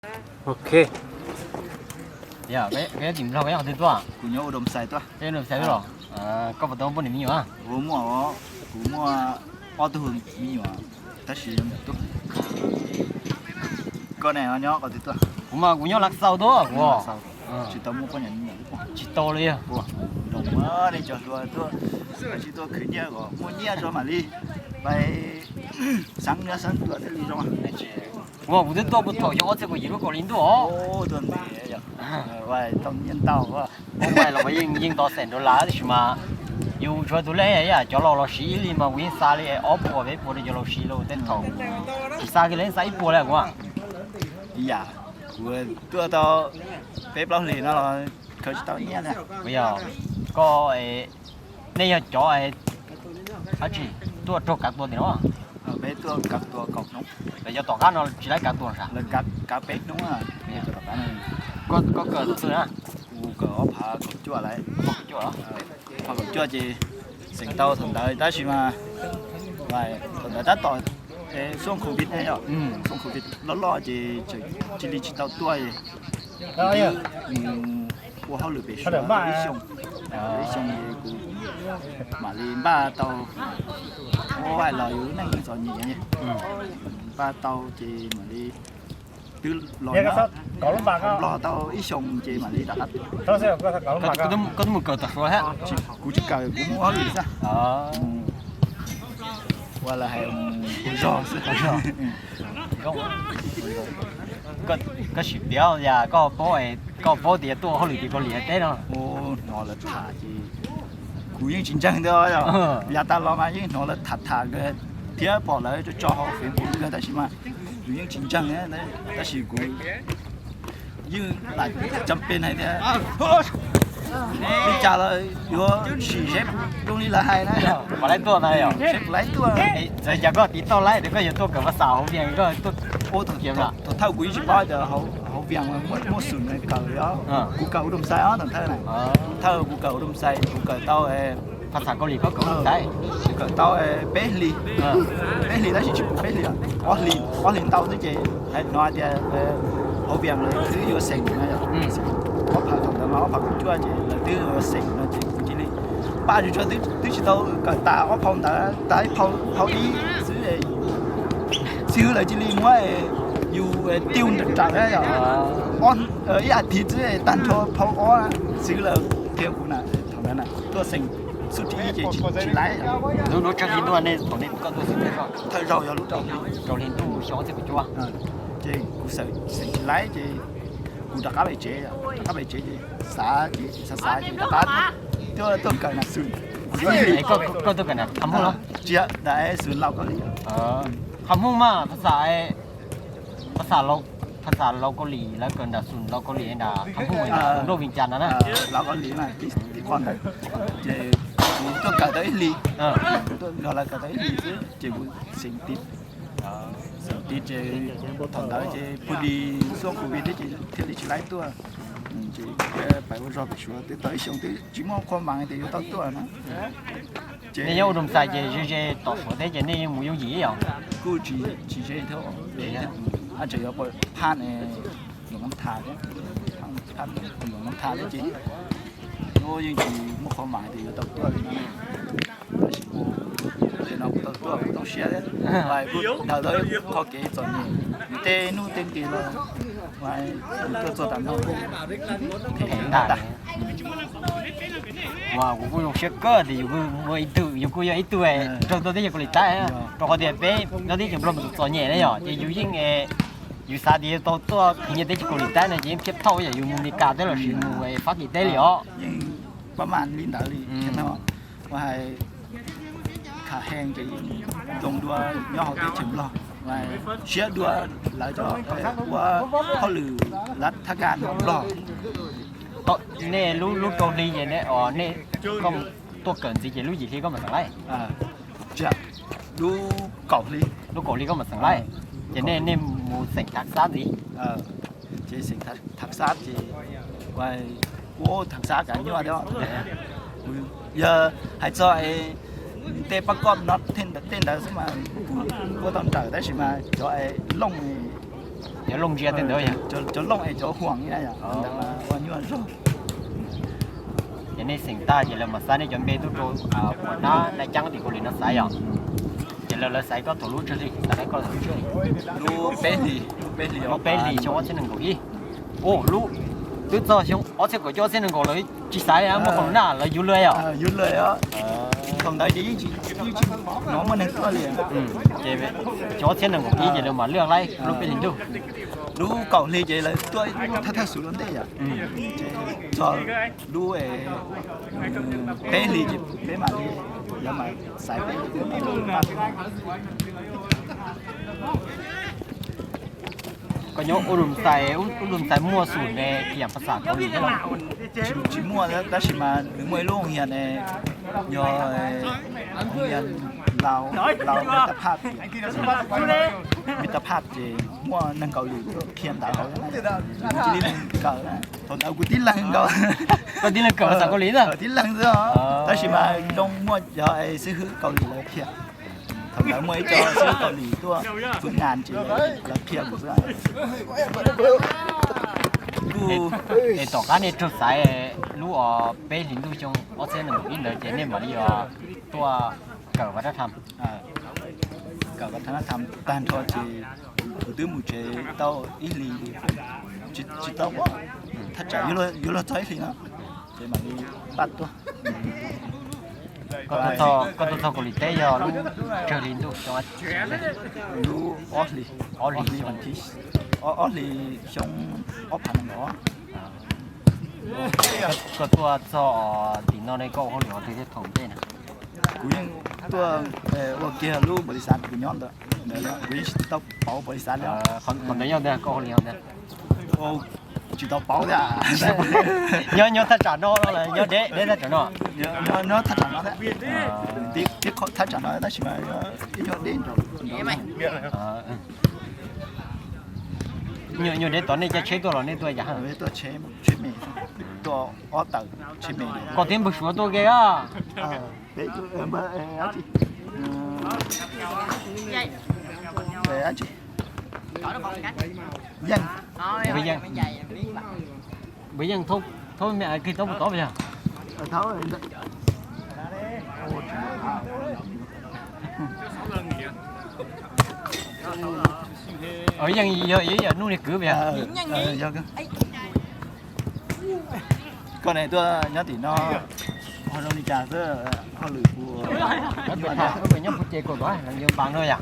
Ok. Yog, peb, peb tim Nplog, peb qhov twg tuaj? Kuv nyob Udomxais tuaj. Peb Udomxais tuaj los? Koj puas tau muaj poj niam me nyuam? Kuv muaj, kuv muaj ob tug me nyuam, tab sis tuaj. Koj ne, nyob qhov twg tuaj? Kuv mas kuv nyob Lav Xaus tuaj kuv. Tsis tau muaj poj niam me nyuam? Tsis tau li. Zoo, nej cov hluas tuaj, tsis tuaj khwv nyiaj kom muaj nyiaj tso mam li pais xeev nyiaj xeev tuaj thiaj li zoo. Kuv, kuv twb tuaj puag thaum xyoo ob txhiab kaum yim lub kaum hli ntuj os. Tuaj ntev, tau nyiaj ntau. Ua mas los yeej, yeej tau xeem dollar tab sis mas yus tsuav tus lej ib yam cov laus los siv ib hlis mas kuv yeej xa li ob puas peb puas rau cov laus siv los tej thaum tsis xa kiag li, yeej xa ib puas li kuv. Ib yam kuv tuaj tau peb plaub hlis no los khaws tsis tau nyiaj li. Yog koj, nej yog cov dab tsi tuaj raug kav tua tim no? Peb tuaj kav tua kaum hnub. Yog tom qab no tsis laib kav tua sav? Lawv kav peb hnub. Koj kawm tus twg na? Kuv kawm ob phav kaum cuaj lawm. Ob phav kaum cuaj ces xeem tau thaum ntawd tab sis mas thaum ntawd tab tom xuaj covid ne, xuaj covid loj loj ces cia li tsis tau tuaj. Ua hauj lwm pem Suav ib xyoos, ib xyoos ces kuv mam li npaj tau, ua los yus lub neej txom nyem, npaj tau ces mam li twb los Nplog tau ib xyoos ces mam li rov qab. Koj twb mus kawm tom Suav thiab? Kuv tsis kawm, kuv mus ua hauj lwm xwb. Ua lawv hais mus zog xwb. Koj sim piav yam koj paub, koj paub tias tuaj ua hauj lwm tim Kaus Lim teb no. Hnov lawv tham ces kuv yeej tsis ntseeg thiab. Yav tas los mas yeej hnov lawv tham tham thiab pom lawv tso hauv Facebook kawg tab sis mas kuv yeej tsis ntseeg, tab sis kuv yeej lam cam pes hais tias li cas los yuav sim seb zoo li lawv hais na, seb puas laib tuaj. Txawm cas koj tiv tauj laib tias koj yuav tuaj kawm phas xas hauv Vias, koj tuaj ua thaum thawj kuv yeej tsis paub tias hauv Vias muaj xum kawm li. Kuv kawm Udomxais os, thaum thawj, thawj kuv kawm Udomxais kuv kawm tau phas xas Kaus Lim, koj kawm Udomxais kuv kawm tau peb hlis, peb hlis tab sis tsis pum peb hlis, ob hlis, ob hlis ntau xwb ces hais hnov hais tias hauv Vias lawv twb yuav xeem no, ob phav thaum ntawd mas ob phav kaum cuaj ces lawv twb yuav xeem no ces kuv cia li npaj tsuag tsuag twb tsis tau kawm tas ob phau ntawd, tas ib phau, phau ib xwb, xib hwb lawv cia li muab yus tiu nrawm nrawm, ib as thiv xwb tag nrho phau ob, xib hwb lawv qhia kuv na, thaum ntawd na tuaj xeem xub thib ib ces tsis laib. Lub, lub tsawg hli ntuj nej thaum nej koj tuaj xeem thawj zaug? Thawj zaug yog lub rau hli, rau hli ntuj xyoo ob txhiab kaum cuaj. Ces kuv xeem tsis laib ces kuv rov qab pem tsev, rov qab pem tsev ces xav ces xav xav ces rov qab tuaj kawm nas xus. Koj tuaj kawm nas qhov Hmoob los? Tsis, nas xus Laus Kaus Lim. Qhov Hmoob mas phas xas, phas xas Laus Kaus Lim, lawv kawm nram xus Laus Kaus Lim nram qhov Hmoob nram Nplog Vias Cas ntawd na. Laus Kaus Lim mas tim qhov ntawd. Ces kuv tuaj kawm tau ib hlis, tuaj nrog lawv kawm tau ib hlis xwb ces kuv xeem tib, xeem tib ces thaum ntawd ces pug di xuab covid thiab ces thiaj li tsis laib tuaj. Ces pais ua zog pem Suav twb tau ib xyoos twb tsis muaj qhua mas tias yuav tau tuaj na. Nej nyob Udomxais ces ze ze tom Suav teb ces nej yeej mus yooj yim yom? Kuj tsis ze thiab, tseem yuav phaj, Luas Moos Thas thiab, phaj Luas Moos Thas thiab ces yeej tsis muaj qhua mas tias yuav tau tuaj li no. Tab sis mas tej no kuv tau tuaj kuv zoo siab thiab, kuj daws tau ib qho kev txom nyem, tej hnub tej nqis los tuaj txog tam no kuj them ntag. Mas kuv kuj zoo siab kawg tias yus kuj muaj ib tug, yus kuj yog ib tug raug tuaj teb chaws Kaus Lim Taib, rau qhov tias peb nyob teb chaws Nplog mas txom nyem na yom, ces yus yeej, yus xav tias yuav tau tuaj khwv nyiaj teb chaws Kaus Lim Taib no ces yeej thiaj thauj yam yus mus Meskas teb lossis mus Fab Kis teb li os. Pab mas li ntawd li no, ua hais kham hees ces zoo dua nyob hauv teb chaws Nplog, siab dua lawv cov ua hauj lwm lav thab kas Nplog. Nej lub, lub rau hli ces nej, nej, koj tuaj kawm ntxiv ces lub yim hli koj mam xeem laib? Lub kaum hli. Lub kaum hli koj mam xeem laib, ces nej, nej mus xeem thav xab ntxiv. Ces xeem thav xab ces ua, ua thav xab kav nyuaj thiab. Yog hais txog tej pab koj no tej ntawd xwb mas kuv ua tau nrawm tab sis mas cov looj Cov looj ntsia tej ntawd yog cov looj es cov huam ntawd ua nyuaj zog. Ces nej xeem tag ces lawv mam xa nej cov npe tuaj rau kuam nab naj ceeb tim Kaus Lim no xaiv yom. Ces lawv lawv xaiv koj thaum lub tsawg hli, xaiv koj thaum lub tsawg hli? Lub peb hlis, lub peb hlis xyoo ob txhiab nees nkaum ib. Ua lub twb txog xyoo ob txhiab kaum cuaj ob txhiab nees nkaum lawv tsis xaiv muaj Kaus Lim na, lawv yuav luag yom? Yuav luag. Thaum ntawd ces yeej tsis, yeej tsis hnov muaj neeg tuaj li. Ces xyoo ob txhiab nees nkaum ib ces lawv mam lwaj laib lub peb hlis ntuj. Lub kaum hli ces lawv tuaj thawj thawj xus rau ntej yom. Ces txog lub peb hlis ces peb mam li, lawv mam xaiv peb. Koj nyob Ub Dum Xais, Ub Dum Xais muaj xum ne kiam phas xas Kaus Lim thiab los? Tsis muaj, tab sis mas nws muaj ib lub hoo hias ne, yog hoo hias Laus, Laus Miv Tas Phaj, Miv Tas Phaj ces muaj neeg Kaus Lim tuaj qhia ntawv hauv, cia li kawm. Thaum ntawd kuv tib leeg nkaus. Koj tib leeg kawm phas xas Kaus Lim na? Tib leeg xwb, tab sis mas zoo muaj cov xib hwb Kaus Lim lawv qhia. Thaum ntawd muaj ib co xib hwb Kaus Lim tuaj pw nas ces lawv qhia kuv xwb. Es tom qab nej raug xaiv lub peb hlis ntuj xyoo ob txhiab nees nkaum ib ntawd ces nej mam li tuaj kawm Vaj Dab Tham. Kawm Vaj Dab Tham tag nrho ces kuv twb mus tsev tau ib hlis, tsis tau, thaj tsam yuav luag txog ib hlis no ces mam li npaj tuaj. Koj tuaj txog Kaus Lim teb yog lub tsawg hli ntuj xyoo? Lub ob hlis, ob hlis, ob hlis xyoo ob phav nees nkaum. Koj tuaj txog tim no ne koj ua hauj lwm qhov twg thiab thaum ntej na? Kuv yeej tuaj ua kiag lub npaum li xav kuv nyob ntawd, kuv yeej tsis tau pauv npaum li xav li. Qhov ntawd yog ntawd koj ua li ntawd. Tsis tau pauv thiab. Nyob nyob thaj tsam no los nyob deb deb thaj tsam no? Nyob thaj tsam no thiab. Tib qho thaj tsam no tab sis mas ib nyuag deb nraud. Nyuag deb tod nej caij tsheb tuaj los nej tuaj cas? Tuaj tsheb, tsheb me, tuaj ob tawm tsheb me. Koj twb npawg Suav tuaj ke os. Yeej, npawg Yeej, npawg Yeej thaub me kig thaub puas tod yog? Yeej yog ib yam nuj niag kwv yog. Koj ne tuaj nyob tim no ho zoo li cas xwb, hauj lwm puas? Nyob puas ces kaum tod, nyob npas no yom.